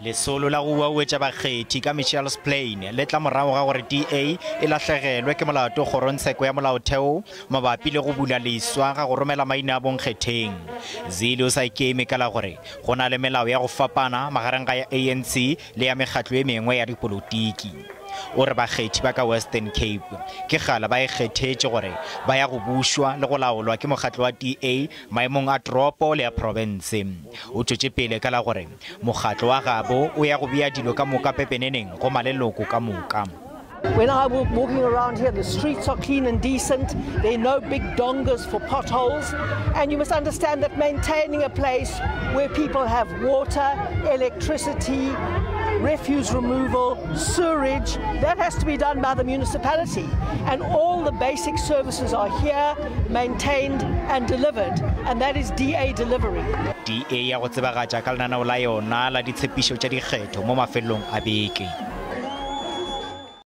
Lesolo la go uauetša bakgethi ka Mitchells Plain le tla morago ga gore DA e lahlegelwe ke molato kgorongtsheko ya molaotheo mabapi le go bula leswa ga go romela maina a bonkgetheng. Zille o sa ikeme ka la gore go na le melao ya go fapana magareng ga ya ANC le ya mekgatlo e mengwe ya dipolotiki. O re bakgethi ba ka Western Cape ke kgale ba ikgethetše gore ba ya go bušwa le go laolwa ke mokgatlo wa DA maemong a toropo le a profense. O tšwetše pele ka la gore mokgatlo wa gabo o ya go bea dilo ka moka pepeneneng go maleloko ka moka. When I'm walking around here, the streets are clean and decent. There are no big dongas for potholes. And you must understand that maintaining a place where people have water, electricity, refuse removal, sewerage, that has to be done by the municipality. And all the basic services are here, maintained and delivered. And that is DA delivery. DA ya go tsebagatša ka lenaneo la yona la ditshepišo tša dikgetho mo mafelelong a beke.